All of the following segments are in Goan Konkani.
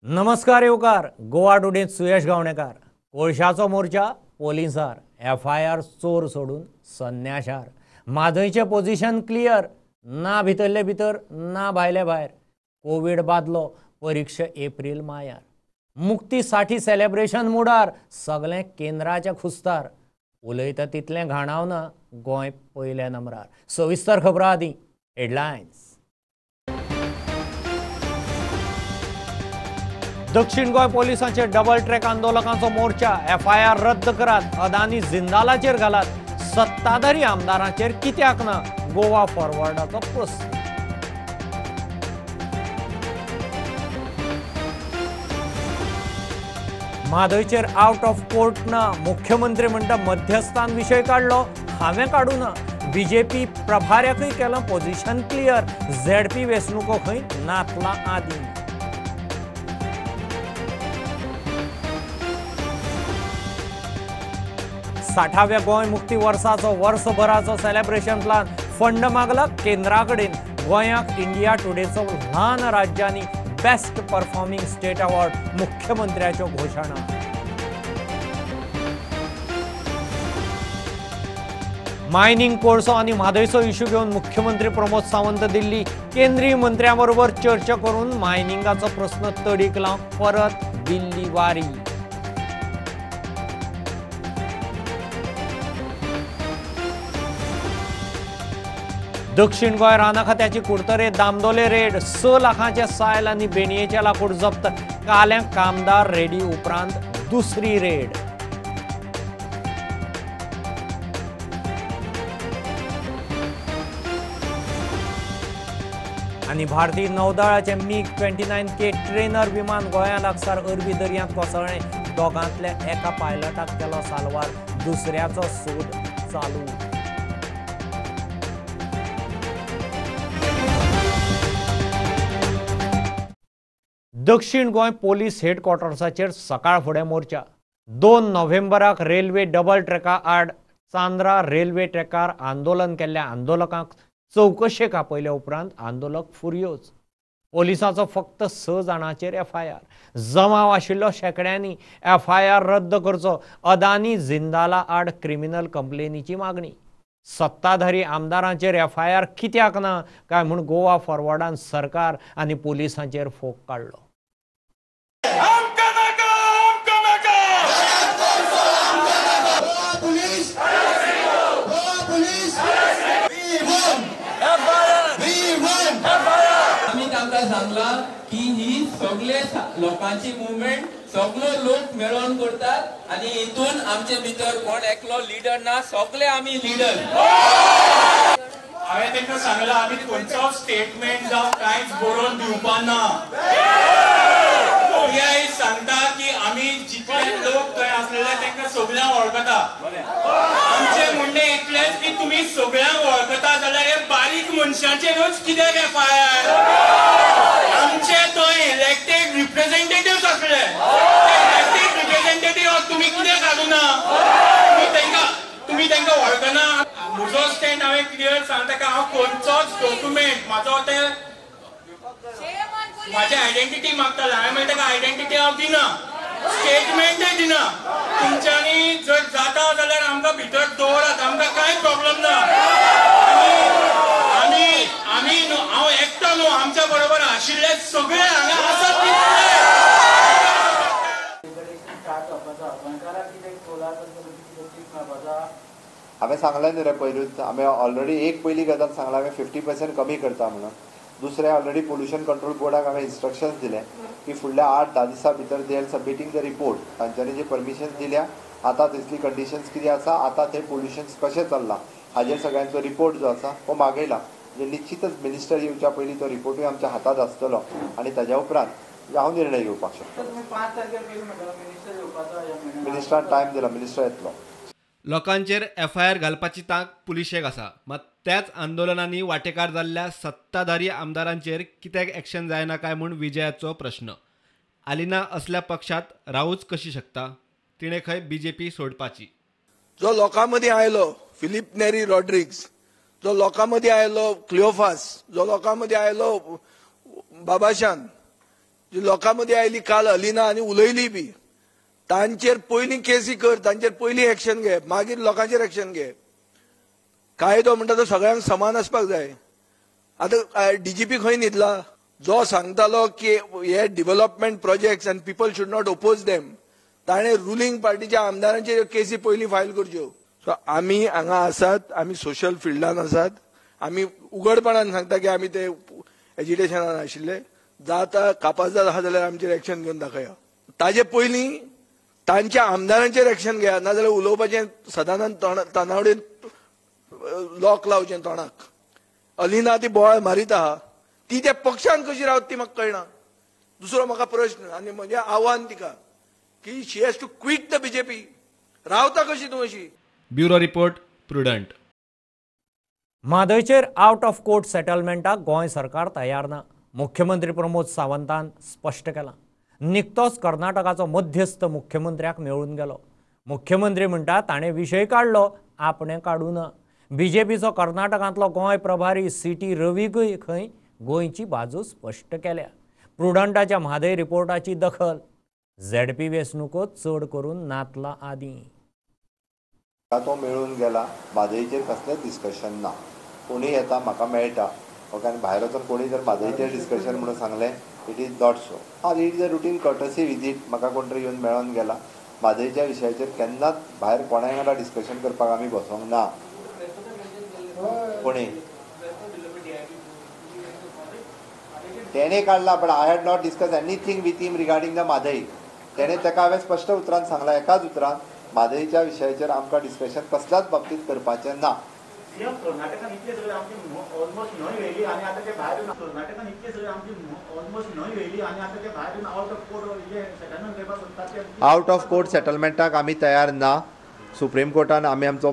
नमस्कार येवकार गोवा टुडेंत सुयश गावणेकार। कोळशाचो मोर्चा पोलिसार, एफआयआर चोर सोडून संन्याशार, म्हादयचें पोजिशन क्लियर ना, भितरले भितर ना भायले भायर, कोवीड बादलो, परिक्षा एप्रील मायार, मुक्ती साठी सेलेब्रेशन मुडार, सगळें केंद्राच्या खुस्तार, उलयता तितलें घाणावना गोंय पयल्या नंबरार। सविस्तर खबरां आदी हेडलायन्स। दक्षिण गोंय पोलिसांचे डबल ट्रॅक आंदोलकांचो मोर्चा, एफआयआर रद्द करात, अदानी जिंदालाचेर घालात, सत्ताधारी आमदारांचेर कित्याक ना, गोवा फॉरवर्डाचो प्रस्न। म्हादयचेर आउट ऑफ कोर्ट ना, मुख्यमंत्री म्हणटा मध्यस्थान विशय काडलो, हांवें काडू ना, बीजेपी प्रभाऱ्याकय केलां पोजिशन क्लियर, झेडपी वेंचणुको खंय नातला आदी। साठाव्या गोंय मुक्ती वर्साचो वर्सभराचो सेलेब्रेशन प्लान, फंड मागला केंद्रा कडेन, गोंयाक इंडिया टुडेचो ल्हान राज्यांनी बेस्ट परफॉर्मिंग स्टेट अवॉर्ड, मुख्यमंत्र्याच्यो घोशणा। मायनिंग कोळसो आनी म्हादयचो इश्यू घेवन मुख्यमंत्री प्रमोद सावंत दिल्ली, केंद्रीय मंत्र्यां बरोबर चर्चा करून मायनिंगाचो प्रस्न तडीक लावंक परत दिल्ली वारी। दक्षिण गोंय राना खात्याची कुडतरे दामदोले रेड, 6 लाखांचे सायल आनी बेणयेचे लाकूड जप्त, काल्या कामदार रेडी उपरांत दुसरी रेड। आनी भारतीय नौदळाचे मिग 29K ट्रेनर विमान गोंया लागसार अरबी दर्यांत कोसळ्ळें, दोगांतल्या एका पायलटाक केलो साल्वार, दुसऱ्याचो सोद चालू। दक्षिण गोंय पोलीस हेडक्वॉर्टर्साचेर सकाळ फुडें मोर्चा, 2 नोव्हेंबराक रेल्वे डबल ट्रॅका आड चांद्रा रेल्वे ट्रॅकार आंदोलन केल्ल्या आंदोलकांक चवकशेक आपयल्या उपरांत आंदोलक फुर्योज, पोलिसांचो फक्त 6 जाणांचेर एफआयआर, जमाव आशिल्लो शेंकड्यांनी, एफआयआर रद्द करचो, अदानी जिंदाला आड क्रिमिनल कंप्लेनीची मागणी, सत्ताधारी आमदारांचेर एफआयआर कित्याक ना काय म्हूण गोवा फॉरवर्डान सरकार आनी पोलिसांचेर फोग काडलो। आमी तांकां सांगलां की ही सगळे लोकांची मुवमेंट सगळे लोक मेळोन करतात आनी हितून आमचे भितर कोण एकलो लिडर ना, सगळे आमी लिडर। हांवें तांकां सांगलां आमी खंयचो स्टेटमेंट जावं कांयच बरोवन दिवपा ना। सांगता की आमी जितले लोक थंय आसलेले तांकां सगळ्यांक वळखता। आमचें म्हणणें इतलेंच की तुमी सगळ्यांक वळखता जाल्यार हे बारीक मनशांचेरूच कित्याक एफआयआर? आमचे थंय इलेक्टेड रिप्रेझेंटेटिव्ह आसले, इलेक्टेड रिप्रेझेंटेटिव्ह तुमी कित्याक घालूना? तुमी तांकां वळखना। म्हजो स्टँड हांवें क्लियर सांगता की हांव खंयचोच डॉक्युमेंट म्हाजो ते माझी आयडेंटिटी मागताले, हांवें म्हणलें ताका आयडेंटिटी हांव दिना, स्टेटमेंटय दिना। तुमच्यांनी जर जाता जाल्यार आमकां भितर दवरात, आमकां कांय प्रॉब्लम ना। आमी आमी न्हू, हांव एकटो न्हू, आमच्या बरोबर आशिल्ले सगळे हांगा आसात तितले। हांवें सांगलें न्हू रे पयरूच, हांवें ऑलरेडी एक पयली गजाल सांगलां, हांवें 50% कमी करता म्हणून। दुसरें ऑलरेडी पोल्युशन कंट्रोल बोर्डाक हांवें इन्स्ट्रक्शन्स दिले की फुडल्या 8-10 दिसां भितर they are submitting the report, तांच्यांनी जे परमिशन्स दिल्या आतां थंयसली कंडिशन्स कितें आसा, आतां थंय पोल्युशन्स कशें चल्लां हाजेर सगळ्यांचो रिपोर्ट जो आसा हो मागयला। म्हणजे निश्चितच मिनिस्टर येवच्या पयलीं तो रिपोर्टूय आमच्या हातांत आसतलो आनी ताज्या उपरांत हांव निर्णय घेवपाक शकता। मिनिस्टरान टायम दिला, मिनिस्टर येतलो। लोकांचेर एफआयआर घालपाची तांक पुलिशेक आसा, मात त्याच आंदोलनांनी वांटेकार जाल्ल्या सत्ताधारी आमदारांचेर कित्याक एक्शन जायना काय म्हूण विजयाचो प्रश्न। आलिना असल्या पक्षात रावूच कशी शकता? तिणें खंय बीजेपी सोडपाची। जो लोकां मदीं आयलो फिलीप नेरी रॉड्रिग्स, जो लोकां मदीं आयलो क्लिओफास, जो लोकां मदीं आयलो बाबाशान, जी लोकां मदीं आयली काल अलिना आनी उलयली बी, तांचेर पयलीं केसी कर, तांचेर पयलीं एक्शन घे, मागीर लोकांचेर एक्शन घे. कायदो म्हणटा तो सगळ्यांक समान आसपाक जाय. आतां डीजीपी खंय न्हिदला? जो सांगतालो की हे development projects and people should not oppose them, ताणें रुलिंग पार्टीच्या आमदारांचेर केसी पयलीं फायल करच्यो. सो आमी हांगा आसात, आमी सोशल फिल्डान आसात, आमी उघडपणान सांगता की आमी ते एजिटेशनान आशिल्ले. जाता कापाजाद आसा जाल्यार आमचेर एक्शन घेवन दाखया. ताजे पयलीं तांच्या आमदारांचेर एक्शन घेया, नाजाल्यार उलोवपाचें सदानंद तानावडेन लॉक लावचें तोंडाक. अलिना ती बोवाळ मारीत आहा, ती त्या पक्षान कशी रावत ती म्हाका कळना. दुसरो म्हाका प्रश्न आनी म्हजें आव्हान तिका की she has to quit the BJP. रावता कशी तूं अशी? Bureau report, Prudent. म्हादयचेर out of court सेटलमेंटाक Goa सरकार तयार ना, मुख्यमंत्री प्रमोद सावंतान स्पश्ट केलां. निकतोच कर्नाटकाचो मध्यस्थ मुख्यमंत्र्याक मेळून गेलो. मुख्यमंत्री म्हणटा ताणें विशय काडलो, आपणें काडूं ना. बीजेपीचो कर्नाटकांतलो गोंय प्रभारी सी.टी. रवीकय खंय गोंयची बाजू स्पश्ट केल्या. प्रुडंटाच्या म्हादय रिपोर्टाची दखल झेडपी वेंचणुको चड करून नातला आदीं. तो मेळून गेला, म्हादयचेर कसलेंच डिस्कशन ना. कोणूय येता म्हाका मेळटा, ओके, आनी भायर वचून कोणी जर म्हादयचेर डिस्कशन म्हणून सांगलें, it is not so. हां, it is a routine courtesy visit. म्हाका कोण तरी येवन मेळोन गेला. म्हादयच्या विशयाचेर केन्नाच भायर कोणाय वांगडा डिस्कशन करपाक आमी बसोंक ना. कोणी तेणें काडला, but I had not discuss anything with him regarding the Mhadei. तेणें ताका हांवें स्पश्ट उतरान सांगलां, एकाच उतरान, म्हादयच्या विशयाचेर आमकां डिस्कशन कसल्याच बाबतींत करपाचें ना. आवट ऑफ कोर्ट सेटलमेंटाक आमी तयार ना. सुप्रीम कोर्टान आमी आमचो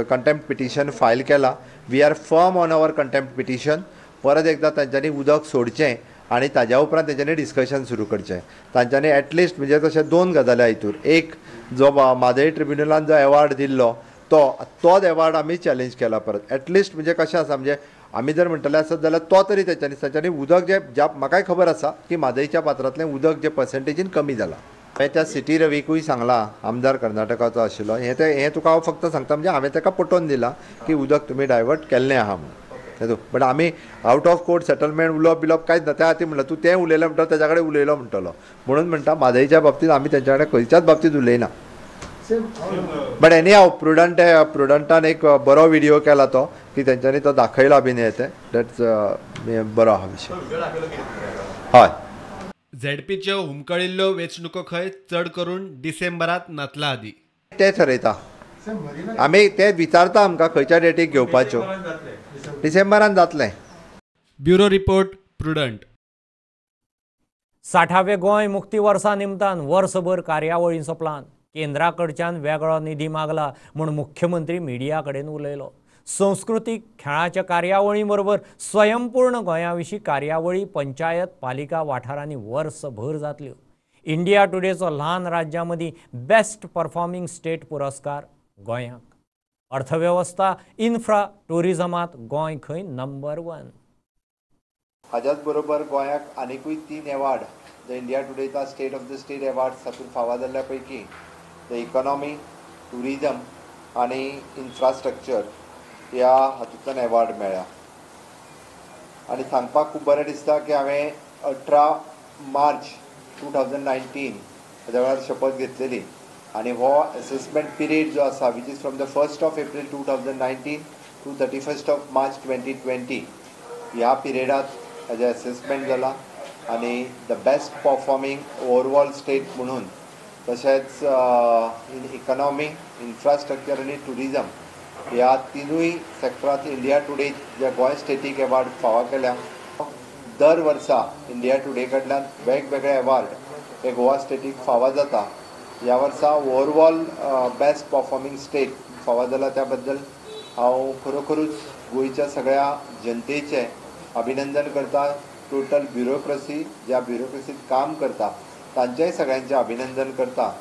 कंटेम्प्ट पिटिशन फायल केला. We are firm on our contempt petition. परत एकदां तांच्यांनी उदक सोडचें आनी ताज्या उपरांत तेंच्यांनी डिस्कशन सुरू करचें. तांच्यांनी एटलिस्ट म्हणजे तशें दोन गजाली हितूर, एक जो म्हादय ट्रिब्युनलान जो एवॉर्ड दिल्लो तो तोच एवॉर्ड आमी चॅलेंज केला परत. एटलिस्ट म्हणजे कशें आसा, म्हणजे आमी जर म्हणटले आसत जाल्यार तो तरी तांच्यांनी उदक जें ज्या म्हाकाय खबर आसा की म्हादयच्या पात्रांतलें उदक जें पर्संटेजीन कमी जालां. हांवें त्या सी.टी. रवीकूय सांगलां, आमदार कर्नाटकाचो आशिल्लो, हें तें हें तुका हांव फक्त सांगता, म्हणजे हांवें ताका पटोवन दिलां की उदक तुमी डायवर्ट केल्लें आहा म्हणून. बट आमी आवट ऑफ कोर्ट सेटलमेंट उलोवप बिलोवप कांयच ना. त्या खातीर म्हणलें तूं तें उलयलें म्हणटा तेज्या कडेन उलयलो म्हणटलो, म्हणून म्हणटा म्हादयच्या बाबतींत आमी तेंच्या कडेन खंयच्याच बाबतींत उलयना. बट एनी हांव प्रुडंटान एक बरो विडियो केला तो, की तेंच्यांनी तो दाखयला बीन हें तें, that's बरो आहा विशय. हय, झेडपीच्यो हुमकळिल्ल्यो वेंचणुको खंय चड करून डिसेंबरात नातला आदी ते ठरयता. आमी ते विचारता आमकां खंयच्या डेटीक घेवपाच्यो, डिसेंबरान जातलें. Bureau report, Prudent. 60व्या गोंय मुक्ती वर्सा निमतान वर्सभर कार्यावळींचो प्लान. केंद्रा कडच्यान वेगळो निधी मागला म्हूण मुख्यमंत्री मिडिया कडेन उलयलो. संस्कृतीक खेळाच्या कार्यावळी बरोबर स्वयंपूर्ण गोंया विशीं कार्यावळी पंचायत पालिका वाठारांनी वर्सभर जातल्यो. इंडिया टुडेचो ल्हान राज्यां मदीं बेस्ट परफॉर्मिंग स्टेट पुरस्कार गोंयांक. अर्थवेवस्था इन्फ्रा टुरिझमांत गोंय खंय नंबर 1. हाज्याच बरोबर गोंयाक आनिकूय 3 award the India टुडेचा state of the state awards हातूंत फावो जाल्ल्या पैकी the economy, tourism आनी इन्फ्रास्ट्रक्चर ह्या हातूंतल्यान एवॉर्ड मेळ्ळा. आनी सांगपाक खूब बरें दिसता की हांवें 18 मार्च 2019 हाज्या वेळार शपथ घेतलेली आनी हो एसेसमेंट पिरियड जो आसा, which is from the 1st of April 2019 to 31st of March 2020, ह्या पिरियडात हाजें एसेसमेंट जाला आनी the best performing overall state म्हणून, तशेंच इन इकॉनॉमी, इन्फ्रास्ट्रक्चर आनी ट्युरिजम ह्या तिनूय सेक्टरांत इंडिया टुडे जे गोंय स्टेटीक एवॉर्ड फावो केल्या. दर वर्सा इंडिया टुडे कडल्यान वेगवेगळे एवॉर्ड हे गोवा स्टेटीक फावो जाता. ह्या वर्सा ओवरऑल बेस्ट परफॉर्मिंग स्टेट फावो जाला, त्या बद्दल हांव खरोखरूच गोंयच्या सगळ्या जनतेचें अभिनंदन करता. टोटल ब्युरोक्रसी ज्या ब्युरोक्रसीत काम करता तांचेय सगळ्यांचें अभिनंदन करता.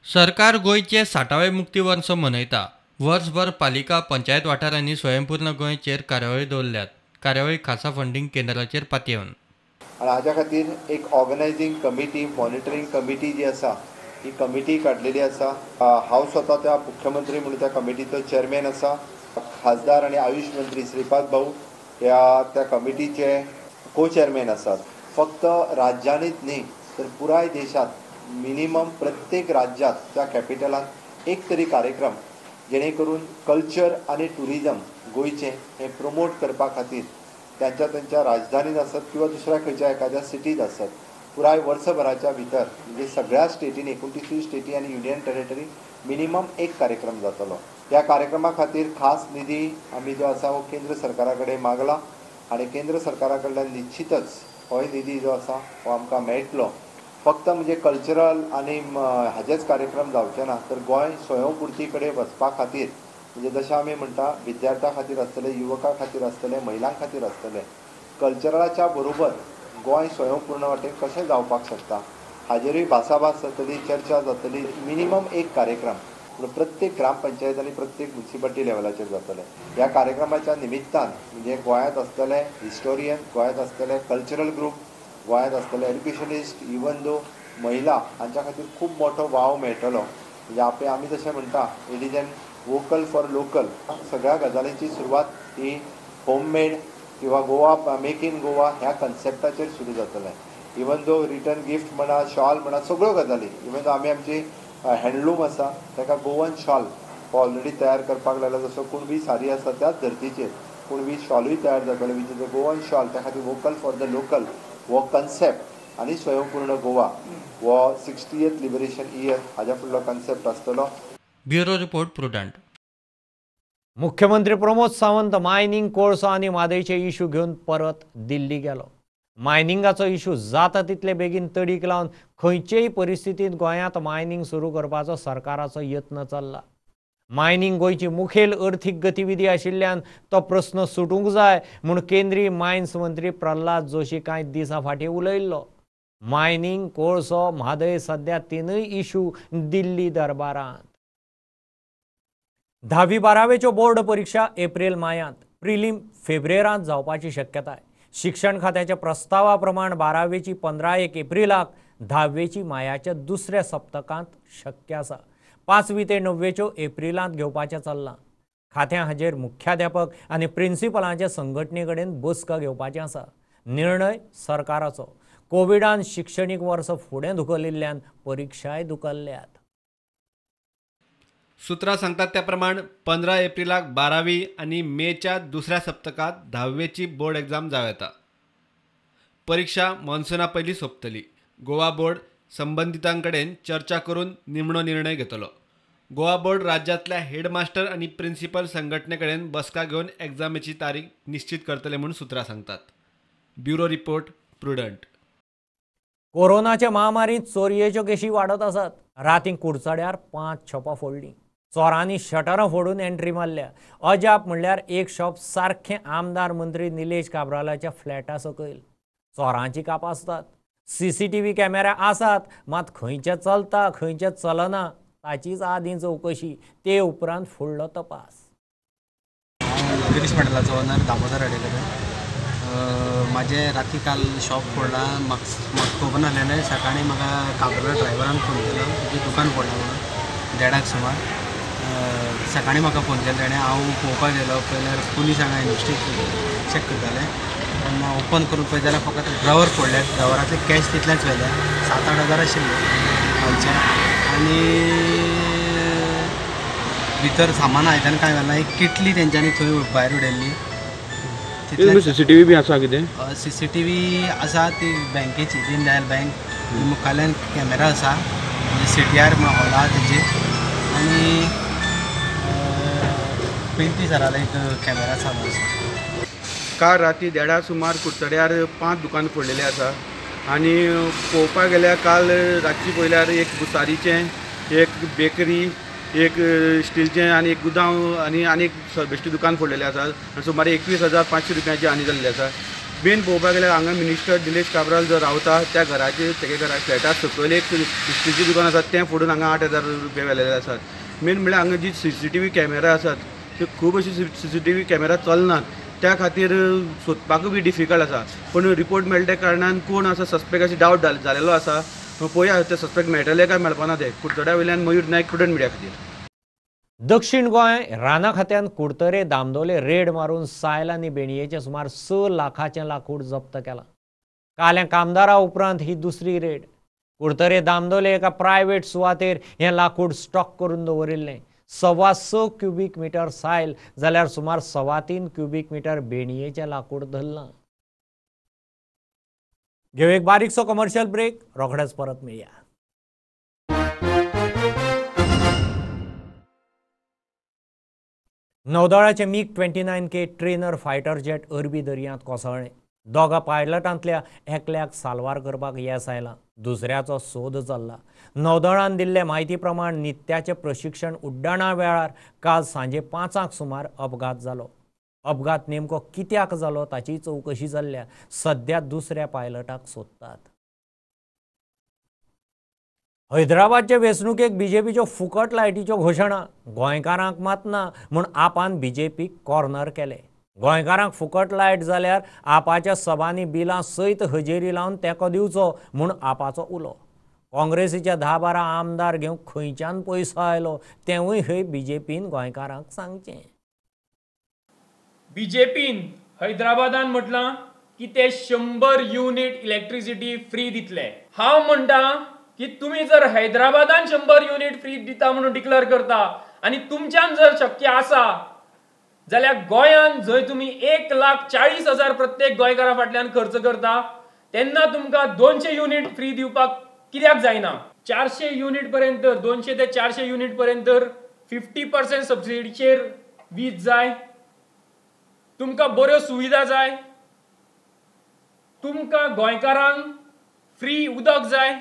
सरकार गोंयचे 60वें मुक्ती वर्स मनयता. वर्सभर पालिका पंचायत वाठारांनी स्वयंपूर्ण गोंयचेर कार्यावळी दवरल्यात. कार्यावळी खासा फंडींग केंद्राचेर पातयेवन. आनी हाज्या खातीर एक ऑर्गनायझींग कमिटी, मॉनिटरींग कमिटी जी आसा ही कमिटी काडलेली आसा. हांव स्वता त्या मुख्यमंत्री म्हणून त्या कमिटीचो चेअरमॅन आसा. खासदार आनी आयुष मंत्री श्रीपाद भाऊ ह्या त्या कमिटीचे को चेअरमॅन आसात. फक्त राज्यांनीच न्ही तर पुराय देशांत मिनिमम प्रत्येक राज्यांत त्या कॅपिटलांत एक तरी कार्यक्रम जेणे करून कल्चर आनी ट्युरिजम गोंयचें हें प्रमोट करपा खातीर तांच्या तांच्या राजधानीत आसत किंवा दुसऱ्या खंयच्या एखाद्या सिटीत आसत पुराय वर्सभराच्या भितर म्हणजे सगळ्या स्टेटीन 29 स्टेटी आनी युनियन टेरिटरी मिनिमम एक कार्यक्रम जातलो. ह्या कार्यक्रमा खातीर खास निधी आमी जो आसा हो केंद्र सरकारा कडेन मागला आनी केंद्र सरकारा कडल्यान निश्चितच होय निधी जो आसा हो आमकां मेळटलो. फक्त म्हणजे कल्चरल आनी हाजेच कार्यक्रम जावचे ना तर गोंय स्वयंपुर्ती कडेन वचपा खातीर म्हणजे जशें आमी म्हणटा विद्यार्थ्यां खातीर आसतले, युवकां खातीर आसतले, महिलां खातीर आसतले, कल्चरलाच्या बरोबर गोंय स्वयंपूर्ण वाटेन कशें जावपाक शकता हाजेरूय भासाभास जातली, चर्चा जातली. मिनिमम एक कार्यक्रम पूण प्रत्येक ग्रामपंचायत आनी प्रत्येक म्युनिसिपालिटी लेवलाचेर जातले. ह्या कार्यक्रमाच्या निमित्तान म्हणजे गोंयांत आसतले हिस्टोरियन, गोंयांत आसतले कल्चरल ग्रूप, गोंयांत आसतले एज्युकेशनिस्ट, इवन दो महिला हांच्या खातीर खूब मोठो वाव मेळटलो. म्हणजे आपले आमी जशें म्हणटा it is an vocal for local. सगळ्या गजालींची सुरवात ही होममेड किंवा गोवा मेक इन गोवा ह्या कन्सेप्टाचेर सुरू जातलें. इवन दो रिटर्न गिफ्ट म्हणा, शॉल म्हणा, सगळ्यो गजाली, इवन दो आमी आमची हँडलूम आसा ताका गोवन शॉल हो ऑलरेडी तयार करपाक लागला. जसो कुणबी सारी आसा त्याच धर्तीचेर कुणबी शॉलूय तयार जातले which is a Goan shawl. त्या खातीर वोकल फॉर the local हो कन्सेप्ट आनी स्वयंपूर्ण गोवा हो 60th liberation year हाज्या फुडलो कन्सेप्ट आसतलो. Bureau report, Prudent. मुख्यमंत्री प्रमोद सावंत मायनिंग, कोळसो आनी म्हादयचे इशू घेवन परत दिल्ली गेलो. मायनिंगाचो इशू जाता तितले बेगीन तडीक लावन खंयचेय परिस्थितींत गोंयांत मायनिंग सुरू करपाचो सरकाराचो यत्न चल्ला. मायनिंग गोंयची मुखेल अर्थीक गतिविधी आशिल्ल्यान तो प्रस्न सुटूंक जाय म्हूण केंद्रीय मायन्स मंत्री प्रल्हाद जोशी कांय दिसां फाटीं उलयल्लो. मायनिंग, कोळसो, म्हादय सद्या तिनूय इशू दिल्ली दरबारांत. 10वी 12वेच्यो बोर्ड परिक्षा एप्रील मायांत, प्रिलीम फेब्रेरांत जावपाची शक्यताय. शिक्षण खात्याच्या प्रस्तावा प्रमाण 12वेची 15 एप्रिलाक, 10वेची मायाच्या दुसऱ्या सप्तकांत शक्य आसा. 5वी ते 9वेच्यो एप्रिलांत घेवपाचें चल्लां. खात्या हाजेर मुख्याध्यापक आनी प्रिन्सिपलांच्या संघटने कडेन बसका घेवपाचें आसा. निर्णय सरकाराचो. कोविडान शिक्षणीक वर्स फुडें धुकलिल्ल्यान परिक्षाय धुकल्ल्यात. सूत्रां सांगतात त्या प्रमाण 15 एप्रिलाक 12वी आनी मेच्या दुसऱ्या सप्तकांत 10वेची बोर्ड एग्जाम जावं येता. परिक्षा मॉन्सुना पयलीं सोंपतली. गोवा बोर्ड संबंदितां कडेन चर्चा करून निमणो निर्णय घेतलो. गोवा बोर्ड राज्यांतल्या हेडमास्टर आनी प्रिन्सिपल संघटने कडेन बसका घेवन एग्जामीची तारीख निश्चित करतले म्हूण सूत्रां सांगतात. Bureau report, Prudent. कोरोनाच्या महामारीत चोरयेच्यो केशी वाडत आसात. रातीं कुडचड्यार 5 शॉपां फोडलीं. चोरांनी शटरां फोडून एंट्री मारल्या. अजाप म्हणल्यार एक शॉप सारखें आमदार मंत्री निलेश काब्रालाच्या फ्लॅटा सकयल. चोरांची कापां आसतात, CCTV camera आसात, मात खंयचे चलता खंयचे चलना ताचीच आदीं चवकशी, ते उपरांत फुडलो तपास. गिरीश मेटलाचो ओनर दामोदर आडेकर. म्हाजें राती काल शॉप फोडलां. म्हाका खबर नासलेलें. सकाळीं म्हाका काब्राल ड्रायव्हरान फोन केलो, तुजें दुकान फोडलां म्हणून 1:30 सुमार. सकाळीं म्हाका फोन केलो तेणें. हांव पळोवपाक गेलो पळयल्यार पुलीस हांगा इन्वेस्टिगेट चॅक करताले. तेन्ना ओपन करून पळयत जाल्यार फकत ड्रॉवर फोडले. ड्रॉवरांतले कॅश तितलेंच व्हेले, 7-8 हजार आशिल्ले आमचे. आनी भितर सामान आयदन कांय व्हेलें ना. एक किटली तेंच्यांनी थंय भायर उडयल्ली. CCTV बी आसा कितें? CCTV आसा ती बँकेची, दीनदयाल बँक. मुखाल्यान कॅमेरा आसा, म्हणजे CTR म्हणून हॉल आसा तेजेर. आनी पेंटी सरालो एक कॅमेरा चालू आसा. काल राती 1:30 सुमार कुडचड्यार 5 दुकान फोडलेले आसा. आनी पळोवपाक गेल्यार काल रातची पळयल्यार एक भुसारीचें, एक बेकरी, एक स्टीलचें आनी एक गुदांव आनी आनी एक बेश्टी दुकान फोडलेलें आसा. आनी सुमार 21,500 रुपयांची हानी जाल्ली आसा. मेन पळोवपाक गेल्यार हांगा मिनिस्टर निलेश काब्राल जो रावता त्या घराचेर, तेगे घरा फ्लॅटा सकयल एक स्टीलचें दुकान आसा, तें फोडून हांगा 8,000 रुपया व्हेलेले आसात. मेन म्हणल्यार हांगा जी CCTV camera आसात ते खूब अशे CCTV camera चलनात. त्या खातीर सोदपाकूय बी डिफिकल्ट आसा. पूण रिपोर्ट मेळ्ळ्या कारणान कोण आसा सस्पेक्ट अशें डावट जालेलो आसा. पळोवया ते सस्पेक्ट मेळटले काय मेळपाना ते. कुडचड्या वयल्यान मयूर नायक, प्रुडंट मिडिया खातीर. दक्षिण गोंय राना खात्यान कुडतरे दामदोले रेड मारून सायल आनी बेणयेचें सुमार 6 लाखाचें लाकूड जप्त केलां. काल्या कामदारा उपरांत ही दुसरी रेड. कुडतरे दामदोले एका प्रायव्हेट सुवातेर हें लाकूड स्टॉक करून दवरिल्लें. 6.25 क्युबीक मिटर सायल जाल्यार सुमार 3.25 क्युबीक मिटर बेणयेचें लाकूड धरलां. घेव एक बारीकसो कमर्शियल ब्रेक, रोखडेच परत मेळया. नौदळाचे MiG-29K trainer fighter jet अरबी दर्यांत कोसळ्ळें. दोगा पायलटांतल्या एकल्याक साल्वार करपाक येस आयलां, दुसऱ्याचो सोद चल्ला. नौदळान दिल्ले म्हायती प्रमाण नित्याचें प्रशिक्षण उड्डाणा वेळार काल सांजे 5 सुमार अपघात जालो. अपघात नेमको कित्याक जालो ताची चवकशी जाल्ल्या. सद्या दुसऱ्या पायलटाक सोदतात. हैदराबादचे वेंचणुकेक बीजेपीच्यो फुकट लायटीच्यो घोशणा, गोंयकारांक मात ना म्हूण आपान बीजेपीक कॉर्नर केले. गोंयकारांक फुकट लायट जाल्यार आपाच्या सभांनी बिलां सयत हजेरी लावन तेंको दिवचो म्हूण आपाचो उलो. काँग्रेसीच्या 10-12 आमदार घेवंक खंयच्यान पयसो आयलो तेंवूय हय बीजेपीन गोंयकारांक सांगचें. बीजेपीन हैदराबादान म्हटलां की ते 100 युनिट इलेक्ट्रिसिटी फ्री दितले. हांव म्हणटा की तुमी जर हैदराबादान 100 युनिट फ्री दिता म्हणून डिक्लेअर करता आनी तुमच्यान जर शक्य आसा जाल्यार गोंयान जंय तुमी 1,40,000 प्रत्येक गोंयकारा फाटल्यान खर्च करता तेन्ना तुमकां 200 युनिट फ्री दिवपाक कित्याक जायना? 400 युनिट पर्यंत, 200 ते 400 युनिट पर्यंत 50% सबसिडीचेर वीज जाय. तुमकां बऱ्यो सुविधा जाय, तुमकां गोंयकारांक फ्री उदक जाय.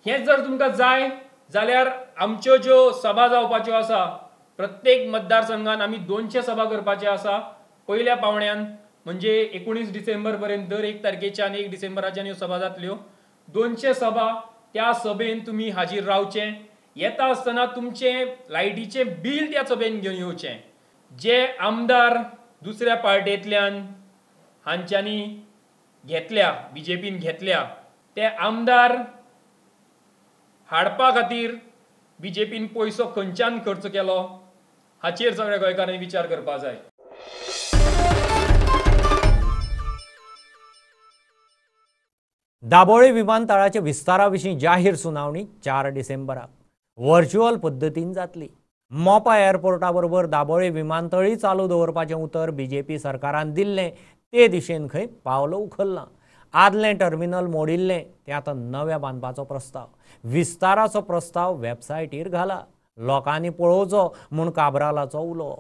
हें जर तुमकां जाय जाल्यार आमच्यो ज्यो सभा जावपाच्यो आसा प्रत्येक मतदारसंघान आमी 200 सभा करपाच्यो आसा पयल्या पावण्यान, म्हणजे 19 डिसेंबर पर्यंत दर 1 तारखेच्यान 1 डिसेंबराच्यान ह्यो सभा जातल्यो. 200 सभा, त्या सभेन तुमी हाजीर रावचें. येता आसतना तुमचें लायटीचें बील त्या सभेन घेवन येवचें. जे आमदार दुसऱ्या पार्टेंतल्यान हांच्यांनी घेतल्या, बीजेपीन घेतल्या, ते आमदार हाडपा खातीर बीजेपीन पयसो खंयच्यान खर्च केलो हाचेर सगळ्या गोंयकारांनी विचार करपाक जाय. दाबोळे विमानतळाच्या विस्तारा विशीं जाहीर सुनावणी 4 डिसेंबराक व्हर्च्युअल पद्दतीन जातली. मोपा एअरपोर्टा बरोबर दाबोळे विमानतळय चालू दवरपाचें उतर बीजेपी सरकारान दिल्लें ते दिशेन खंय पावल उखल्लां. आदलें टर्मिनल मोडिल्लें तें आतां नव्या बांदपाचो प्रस्ताव, विस्ताराचो प्रस्ताव वेबसायटीर घाला, लोकांनी पळोवचो म्हूण काब्रालाचो उलो.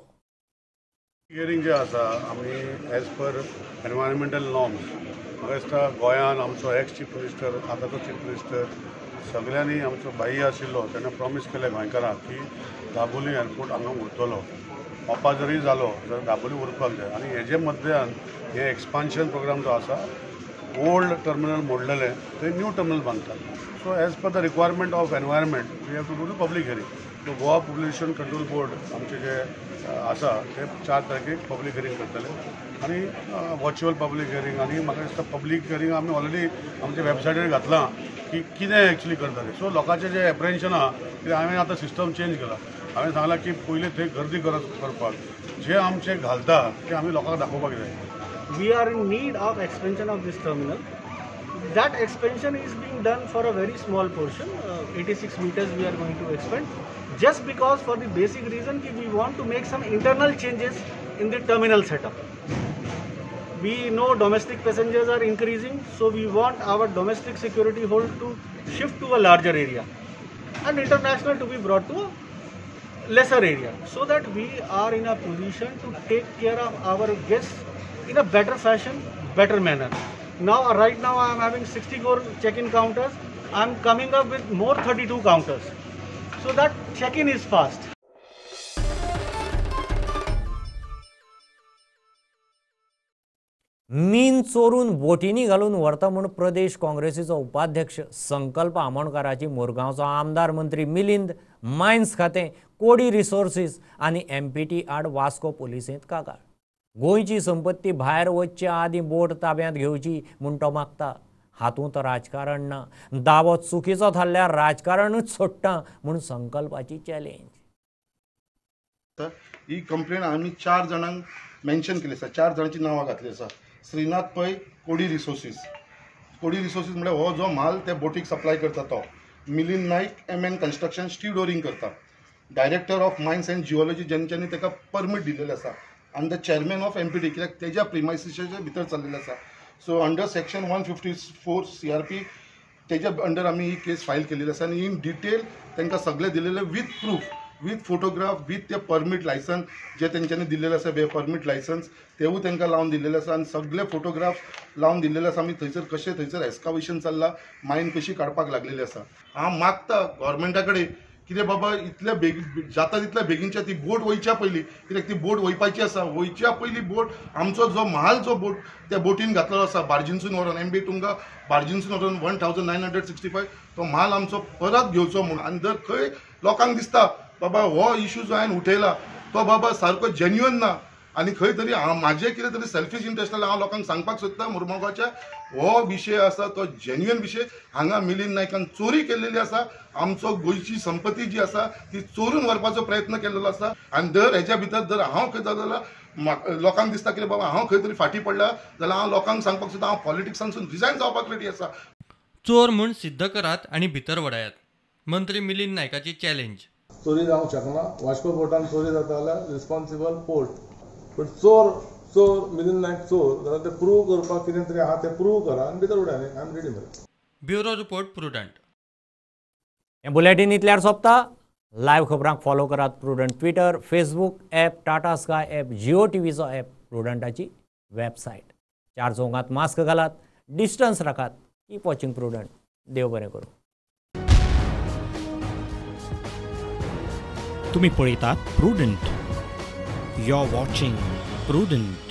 हियरींग जें आसा आमी एज पर एनवायरमेंटल नॉर्म्स, म्हाका दिसता गोंयान आमचो एक्स चीफ मिनिस्टर, आतांचो चीफ मिनिस्टर, सगळ्यांनी आमचो भाई आशिल्लो तेन्ना प्रॉमीस केलें गोंयकारांक की दाबोली एअरपोर्ट हांगा उरतलो, मोपा जरी जालो जाल्यार दाबोली उरपाक जाय. आनी हेजे मदल्यान हें एक्सपान्शन प्रोग्राम जो आसा ओल्ड टर्मिनल मोडलेलें थंय न्यू टर्मिनल बांदतात. So as per the requirement of environment we have to do the public hearing. So Goa population control board आमचे जे आसा ते 4 तारखेक पब्लीक हियरींग करतले आनी वर्च्युअल पब्लीक हियरींग. आनी म्हाका दिसता पब्लीक हियरींग आमी ऑलरेडी आमच्या वेबसायटीर घातलां की कितें एक्चुली करतले. सो लोकांचें जें एप्रेन्शन आहा कित्याक हांवें आतां सिस्टम चेंज केला. हांवें सांगलां की पयलीं थंय गर्दी करपाक जे आमचें घालता तें आमी लोकांक दाखोवपाक जाय. We are in need of expansion of this terminal. That expansion is being done for a very small portion, 86 meters we are going to expand, just because for the basic reason that we want to make some internal changes in the terminal setup. We know domestic passengers are increasing, so we want our domestic security hold to shift to a larger area and international to be brought to a lesser area, so that we are in a position to take care of our guests in a better fashion, better manner. Now, right now I am having 64 check-in counters. I am coming up with more 32 counters, so that check-in is fast. मीन चोरून बोटींनी घालून व्हरता म्हूण प्रदेश काँग्रेसीचो उपाध्यक्ष संकल्प आमोणकाराची मुरगांवचो आमदार मंत्री मिलिंद, मायन्स खातें, कोडी रिसोर्सीस आनी एमपीटी आड वास्को पुलिसेंत कागाळ. गोंयची संपत्ती भायर वचचे आदीं बोट ताब्यांत घेवची म्हूण तो मागता. हातूंत राजकारण ना. दावो चुकीचो थारल्यार राजकारणूच सोडटा म्हूण संकल्पाची चॅलेंज. ही कंप्लेन आमी 4 जाणांक मेन्शन केली आसा, 4 जाणांची नांवां घातली आसा. श्रीनाथ पै, कोडी रिसोर्सीस, कोडी रिसोर्सीस म्हळ्यार हो जो म्हाल त्या बोटीक सप्लाय करता तो. Milind Naik, M N construction stevedoring करता. Director of mines and geology जेंच्यांनी ताका परमीट दिलेलें आसा आनी the chairman of MPT, कित्याक तेज्या प्रिमायसिसाच्या भितर चल्लेलें आसा. सो अंडर सेक्शन 154 CRP तेज्या अंडर आमी ही केस फायल केलेली आसा आनी इन डिटेल तांकां सगळें दिलेलें with proof, with photograph, with ते परमीट लायसन्स जे तेंच्यांनी दिल्लेले आसा, परमीट लायसन्स तेवूय तांकां लावन दिल्लेले आसा आनी सगळे फोटोग्राफ लावन दिल्लेले आसा. आमी थंयसर कशें थंयसर एस्कावेशन चल्लां, मायन कशी काडपाक लागलेली आसा. हांव मागता गव्हर्मेंटा कडेन कितें बाबा इतल्या बेग जाता तितल्या बेगीनच्या ती बोट वयच्या पयलीं, कित्याक ती बोट वयपाची आसा, वयच्या पयलीं बोट आमचो जो म्हाल जो बोट त्या बोटीन घातलेलो आसा बार्जीनसून व्हरोन, एम बी तुंगा बार्जीनसून व्हरोन 1965 तो म्हाल आमचो परत घेवचो म्हूण. आनी जर खंय लोकांक दिसता बाबा हो इशू जो हांवें उठयला तो बाबा सारको जेन्युअन ना आनी खंय तरी हांव म्हाजें कितें तरी सेल्फीश इंट्रस्ट जाल्यार हांव लोकांक सांगपाक सोदता मुरमुगाच्या हो विशय आसा तो जेन्युअन विशय. हांगा मिलिंद नायकान चोरी केल्लेली आसा, आमचो गोंयची संपत्ती जी आसा ती चोरून व्हरपाचो प्रयत्न केल्लो आसा. आनी जर हेज्या भितर जर हांव खंय जाल्यार लोकांक दिसता की बाबा हांव खंय तरी फाटीं पडला जाल्यार हांव लोकांक सांगपाक सोदता हांव पॉलिटिक्सांसून रिजायन जावपाक रेडी आसा. चोर म्हूण सिद्ध करात आनी भितर वडायात, मंत्री मिलिंद नायकाची चॅलेंज. चोरी जावंक शकना, वास्को पोर्टान चोरी जाता जाल्यार रिस्पॉन्सिबल पोर्ट, पूण चोर चोर मिलिंद नायक चोर जाल्यार ते प्रूव करपाक कितें तरी आहा तें प्रूव करा आनी भितर उडया. I am ready. Bureau report, Prudent. हें बुलेटीन इतल्यार सोंपता. लायव्ह खबरांक फॉलो करात Prudent Twitter, Facebook app, Tata Sky app, Jio टीव्हीचो app, प्रुडंटाची website. 4 चौगांत मास्क घालात, डिस्टन्स राखात. Keep watching Prudent. देव बरें करूं. तुम्ही पळयतात Prudent. You are watching Prudent.